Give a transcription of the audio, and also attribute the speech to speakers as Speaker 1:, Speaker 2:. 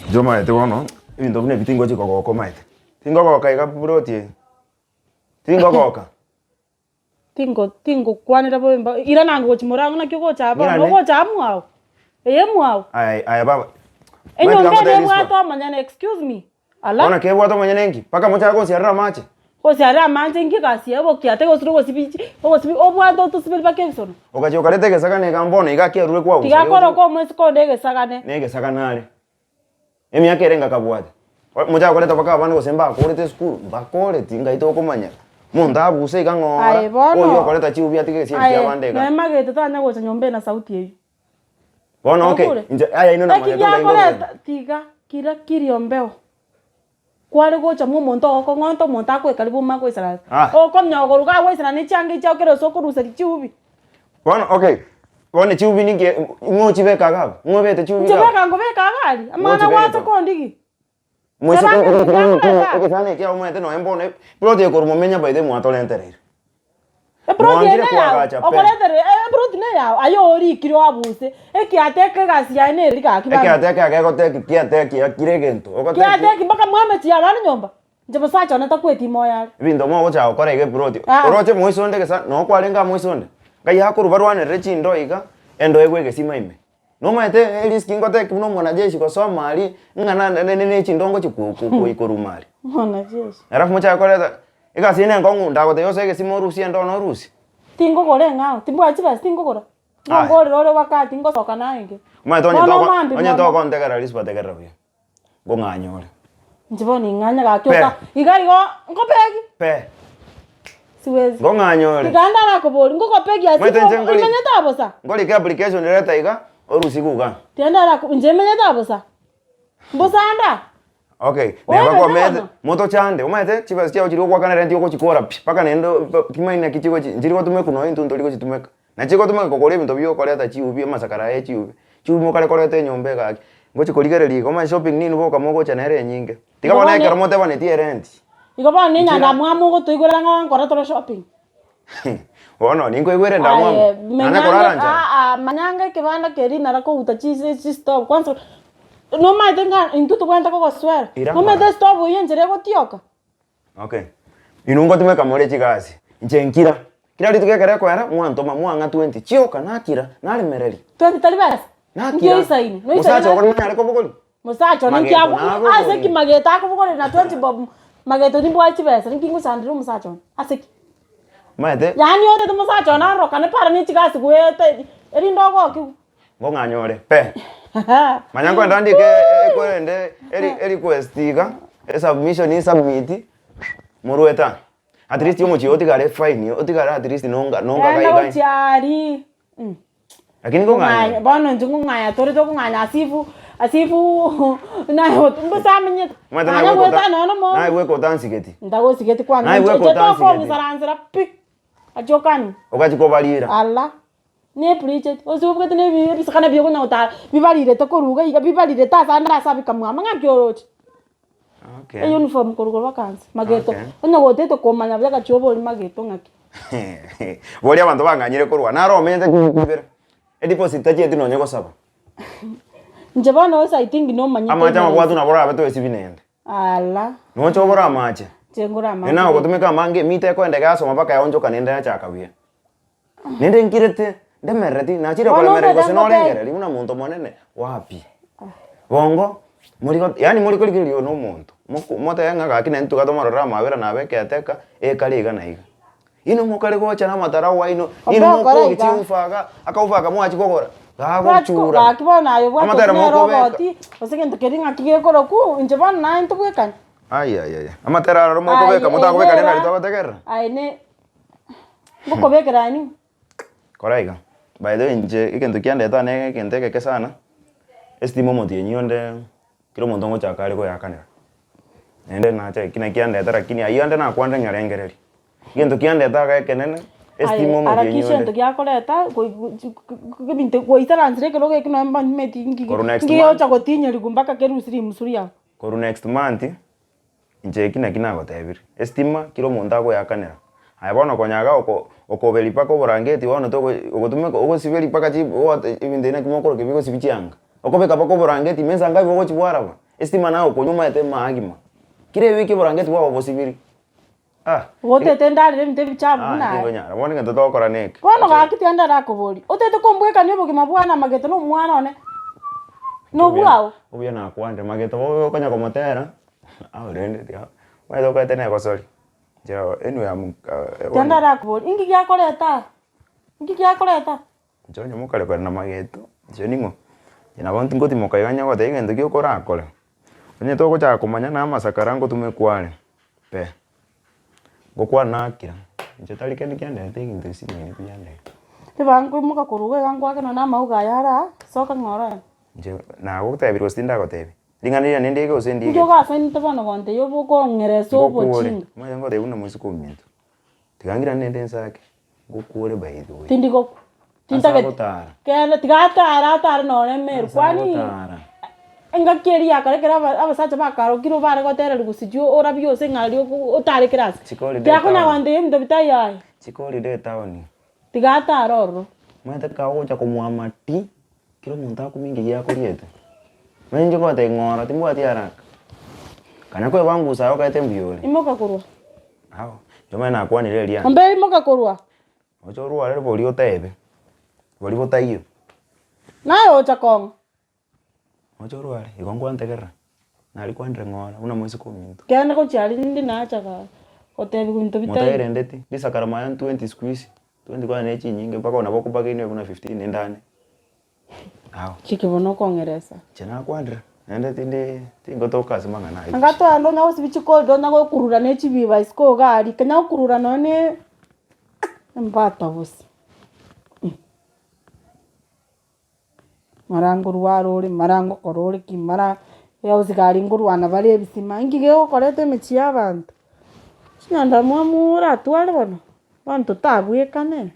Speaker 1: Inche omanyete bono, ebinto buna ebi tingochi kogoka omanyete. Tingogoka iga ploti eye, tingogoka.
Speaker 2: Tingo tingokwanera bobe mba irana ango gochia morango naki ogocha aa bono,
Speaker 1: Ng'irane.
Speaker 2: ogocha aa mwao, eye mwao.
Speaker 1: Aya aya baba,
Speaker 2: Enyomba
Speaker 1: omanyete
Speaker 2: ere
Speaker 1: ngotebia
Speaker 2: ebwate
Speaker 1: risuba.
Speaker 2: omonyene excuse me, ala.
Speaker 1: Bono kebwate omonyene nki? Mpaka mochake gonsiarera amache?
Speaker 2: Gosiarera amache inki egasi yaye obokiate gose ogosibi chi ogosibi obwate otosiberi mpaka ebisono.
Speaker 1: Ogachia okareta egesagane iga mbono iga kiarure kwagusa
Speaker 2: Tiga akoroka omoiseke onde egesagane.
Speaker 1: Na egesagane are. Emiaka ere ngakabwate. Mochake koreta mpaka abana gose mbakorete esukuru, mbakoreti ngai tokomanya. Omonto abuse iga ng'ora,
Speaker 2: Aye bono.
Speaker 1: oyio okoreta chiubi atige egesieri
Speaker 2: Aye,
Speaker 1: kiabande iga.
Speaker 2: noe magete tanya gocha nyomba eye na sauti eywo.
Speaker 1: Bono okay,
Speaker 2: Kwaigure?
Speaker 1: inche aya inwe
Speaker 2: Eki
Speaker 1: namanyete ngai
Speaker 2: giakoreta
Speaker 1: ngorwena.
Speaker 2: tiga kira kiri'ombeo. Kware gocha mwa omonto ogokong'onta omonto akoekari boma agoisaransa.
Speaker 1: Ah.
Speaker 2: Okomnya ogoruga agoisaransa ne chianga echi chiao kera ase okoruseria chiubi.
Speaker 1: Bono okay, bono chiubi ninki ng'o ochibeka iga abwo? Ng'o obete chiubi
Speaker 2: Inche
Speaker 1: iga abwo?
Speaker 2: beka nkobeka iga aria, amang'ana
Speaker 1: Ngochibekete
Speaker 2: gwacha
Speaker 1: oo.
Speaker 2: kondigi.
Speaker 1: Moise
Speaker 2: Teba ng'a tigakoreta.
Speaker 1: egesani ekiao omanyete nonya mbono eplot eye korwa momenya by the way mwatorentereire.
Speaker 2: Eplot eye
Speaker 1: Mwanchire
Speaker 2: neyao,
Speaker 1: koagacha pe.
Speaker 2: okorenterera eplot neyao, aye orikire oabuse, ekiate eke egasi yaye neri gaki bana.
Speaker 1: Ekiate eke egoteki kiateki akire egento ogoteki.
Speaker 2: Kiateki mpaka mwamechie abande nyomba, inche mosacha one takweti moyo are.
Speaker 1: Ebinto mogochaka gokora iga eplot,
Speaker 2: Ah.
Speaker 1: oroche moise onde gesa noo kwarenge aa moise onde, ngai akorwa barwanerere chindo iga, endo egwe egesima ime. Nomanyete eriski ngoteki buna omwanajeshi gosoma aria, ng'a na na ne chindoo ngochia ko- ko- koi koruma aria.
Speaker 2: Mwanajeshi.
Speaker 1: Alafu mochake koreta, egasi eye nenkong'u ndagotebia osoe egesima orusie endoo norusie.
Speaker 2: Tingogora eng'ao, timbwati chibesa tingogora.
Speaker 1: Aya.
Speaker 2: Ngongorera ore wakati ngosoka naye.
Speaker 1: Omanyete onye
Speaker 2: Bono
Speaker 1: toko
Speaker 2: mambia
Speaker 1: onye
Speaker 2: bono.
Speaker 1: tokontegerera risuba tegerera buya, nkong'anya ore.
Speaker 2: Inche bono ning'anya gaki
Speaker 1: Pe.
Speaker 2: oka iga igo nkobeki.
Speaker 1: Pe.
Speaker 2: Siwezi.
Speaker 1: Nkong'anya ore.
Speaker 2: Iga ndarakoboria ngokobeki ase
Speaker 1: Omanyete inche nkori
Speaker 2: imenyete abosa.
Speaker 1: nkorika application leta iga, orusie iga.
Speaker 2: Tiga ndarako inche imenyete abosa. Mbosanda.
Speaker 1: Okay,
Speaker 2: Oye
Speaker 1: neba
Speaker 2: bebe
Speaker 1: kwamete
Speaker 2: bono.
Speaker 1: motochande, omanyete chibesa chiago chiria ogoakana rent ogochikora pi, mpaka naende timanyeti naki chigochi nchiri gotumekwa nonya intwe ntori gochitumeka. Na chigotumeka kogora ebinto bia okoreta chiubi amasakara aya echiubi, chiubi mokare koreta enyomba egaki, ngochi korigereria iga omanye shopping ninwe boka mogocha nere enyinge. Tiga
Speaker 2: Igo
Speaker 1: bono
Speaker 2: bono
Speaker 1: ekero motebaneti erent.
Speaker 2: Igo bono
Speaker 1: Nchira.
Speaker 2: nenyandamwamu ogotoigwera ng'a nkore tore shopping.
Speaker 1: Bono ninkoigwere endamwamu,
Speaker 2: Aye,
Speaker 1: nanye
Speaker 2: manyanga
Speaker 1: korara nchara.
Speaker 2: aa manyanga ekebanda keria nara kouta chise chistove kwanza nomanyete ng'a intwe tobwenerete kogoswera,
Speaker 1: Ira
Speaker 2: nomanyete
Speaker 1: ng'ora.
Speaker 2: estove eywo enchera egotioka.
Speaker 1: Okay, inwe ngotumeka more chigasi, inche nkira, kera rituko ekero ekoera mwantoma mwang'a twenty chioka nakira, naremereria.
Speaker 2: Twenty tari besa? Nki
Speaker 1: Nakira,
Speaker 2: oisaine? Noisaine
Speaker 1: mosacha
Speaker 2: na
Speaker 1: okore nanyare kobogoria?
Speaker 2: Mosacha one nki
Speaker 1: Mageto
Speaker 2: ago
Speaker 1: nabogorie.
Speaker 2: ase ki mageto akobogoria na twenty bob mageto nimbwate chibesa nki ngochandera omosacha one ase ki?
Speaker 1: Omanyete.
Speaker 2: Yaani otete omosacha one arorokane para ne chigasi goeta erinde ogokigwe.
Speaker 1: Ngong'anya ore pe. Manya nkoenda ndike ekorende eri erequest iga, esubmission insubmit, morwete aa. At least omochie otigare fine, otigare at least nonga nonga
Speaker 2: Genda
Speaker 1: gai gai.
Speaker 2: gochia aria
Speaker 1: Lakini ngong'anya
Speaker 2: Ngong'anya
Speaker 1: ore.
Speaker 2: bono inche ngong'anya tore tokong'anya asifu asifu naye mbosa amenyete.
Speaker 1: Omanyete
Speaker 2: Nanya
Speaker 1: naye
Speaker 2: goeta
Speaker 1: goeta
Speaker 2: nonya nomo
Speaker 1: naye goeka otansigeti.
Speaker 2: Ntagosigeti kwanza
Speaker 1: Naye
Speaker 2: inche
Speaker 1: goeka
Speaker 2: inche
Speaker 1: otansigeti.
Speaker 2: tokong'isaransera pi, achokani.
Speaker 1: Ogachia kobarira.
Speaker 2: Ala. Nepreacheti, gose obwate na ebi ebisikana biokonya gotara bibarirete korwa iga iga bibarirete ase ande ase abikamwama ng'aki oroche.
Speaker 1: Okay.
Speaker 2: Euniform korwa korwa vacancy, mageto.
Speaker 1: Okay.
Speaker 2: Onye gotete komanya buya gachia obori mageto ng'aki.
Speaker 1: Boria abanto bang'anyire korwa, naro omenyete chingaki ibere, edeposit tachieti nonye gosaba.
Speaker 2: Inche bono gose I think nomanyete
Speaker 1: Amache amabwatu
Speaker 2: igoro.
Speaker 1: nabo orabe toesibi naende.
Speaker 2: Ala.
Speaker 1: Noche obore amache.
Speaker 2: Inche ngore amache.
Speaker 1: Naende nagotumeka amange emita ekoenda iga yasoma mpaka yaonchoka naende yachaka buya. Naende nkirete, ndemerereti, nachire
Speaker 2: Bono
Speaker 1: koremereri gose
Speaker 2: omanyete
Speaker 1: norengereri buna monto monene, wapi. Bongo, mori go yaani mori korigereria oyo na omonto, moko motebe ng'a gaki naintwe tiga tomororere amabera nabe ekeateka, ekare iga na iga. Inwe mokare gocha na amatarau aino, inwe
Speaker 2: Obe okore
Speaker 1: mokogia
Speaker 2: iga.
Speaker 1: chiufa iga, akaufa aka mwachia kogora,
Speaker 2: Twachia ko-
Speaker 1: gagochura.
Speaker 2: gaki bono aye obwate
Speaker 1: Amatera
Speaker 2: gose nere
Speaker 1: mokobeka.
Speaker 2: oboti, gose gento keria ng'aki gekorokwa, inche bono naye ntobwekani.
Speaker 1: Ayayaya, amatera aroro mokobeka,
Speaker 2: Aye,
Speaker 1: motakobeka
Speaker 2: ere
Speaker 1: rende
Speaker 2: era-
Speaker 1: nario togotegerera.
Speaker 2: Aye ne. Ngokobekera aye ning'o?
Speaker 1: Kora iga, by the way inche egento kiandete ane egento egeke sana, estima omotienyi onde kera omonto ngochaka are koyakanera. Naende nacha eki naki kiandete lakini aywo ande nakwanire nyarengereria. Egento kiandete iga ekenene, estima
Speaker 2: Aye,
Speaker 1: omotienyi
Speaker 2: harakisha
Speaker 1: onde.
Speaker 2: egento giakoreta ebinto gwaisaranire ekerogo ekio nonye mbanyumeti nki
Speaker 1: Korwa next
Speaker 2: nki
Speaker 1: month.
Speaker 2: gegocha gotinyerigwa mpaka kerusie rimusu riago.
Speaker 1: Korwa next month. Inche eki naki nagotebirie, estima kera omonto agoyakanera. Aye bono konya iga oko okoberia mpaka oborangeti bono togo ogotumeka ogosiberia mpaka chi ogote ebinto ebi naki mokoroka ebi gosibi chianga. Okobeka mpaka oborangeti ime ensa ngabi ogochi bwaraba. Estima naye okonywa omanyete maagima. Kera ewiki oborangeti bwabo bosibiri. Ah!
Speaker 2: Gotete ndarere ebinto ebichafu
Speaker 1: Ah,
Speaker 2: buna aya.
Speaker 1: tingonyara. Bono egento togokora neke.
Speaker 2: Bono gaki tiga ndarakoborie, otete kombwekania obogima bwane amagete na omwana one na obwao?
Speaker 1: Obuya nakwanire mageto bobe okonya komotera, ao rende tiga omanyete okorete na egosori. Inche anyway am
Speaker 2: Tiga ndarakoborie, inki giakoreta aa? Inki giakoreta?
Speaker 1: Inche onye mokare kore na mageto, inche ning'o? Inche nabo ngotimoka iga onye goteba egento ki okorakore, onye togochaka komanya na amasakara ngotumekwa are, pe, ngokwana nakira, inche tari kende kianderete egento esimeni bianderete.
Speaker 2: Ribaga nkoimoka korwa iga iga ngoake nonye na amauga aya are aa, soka ng'a orore.
Speaker 1: Inche nagotebirie gose tindagotebia, ring'ana riria nindike gose
Speaker 2: Inki
Speaker 1: ndigeti?
Speaker 2: ogasainete bono gontebia obe okong'eresa
Speaker 1: Ngokuore,
Speaker 2: obochinga?
Speaker 1: omanyete ngotebia buna moiseke ominto, tiga ngirane naende nsake. Ngokuore by the way.
Speaker 2: Tindi gokwa.
Speaker 1: Ase
Speaker 2: Tintageti.
Speaker 1: agotara.
Speaker 2: Kende tiga atare atare nonye Meru.
Speaker 1: Ase
Speaker 2: Kwani
Speaker 1: agotara.
Speaker 2: engaki eria ya kare ekero aba abasacha bakarokire bare gotererwa gose orabie ose ng'a aria otare kera ase.
Speaker 1: Chikori de
Speaker 2: Tiga konya
Speaker 1: town.
Speaker 2: gontebia ebinto bitaiyo aye.
Speaker 1: Chikori de etown.
Speaker 2: Tiga atare ororo.
Speaker 1: Omanyete kagocha komoama ti, kera omonto akumia inki akoriete. Manya inche ngotebia ng'ora timbwati haraka. Kanya koebangusa aye okaete mbuya ore.
Speaker 2: Imoka korwa.
Speaker 1: Ao, inche omanye nakwanire eria.
Speaker 2: Ombe imoka korwa.
Speaker 1: Oche orware boria otebe, boria botaiyo.
Speaker 2: Naye ocha kong'a.
Speaker 1: Oche orware, igo nkwantegerera, nari kwanire ng'ora buna moiseke ominto.
Speaker 2: Kende gochia aria rinde nacha ga gotebiwa binto bitaiyo.
Speaker 1: Motaerendeti, risakara maya ntwenty siku hizi, twenty kwanza ne chinyinge mpaka nabo okobagainwa buna fifteen endane. Ao.
Speaker 2: Chiki bono okong'eresa.
Speaker 1: Inche nakwanire, naende tindi tingotoka ase amang'ana ayio.
Speaker 2: Anga twagenda onya gosibia chikorido onya gokurura ne chibiba isiko iga aria, kanya gokurura nonye ne embata bosa. Mara ngorwara ore, mara ngokora ore ki, mara abasigari ngorwana bare ebisima, inki gegokoreta emechie ya abanto? Chinyandamwamu oratware bono, bono totabwekane.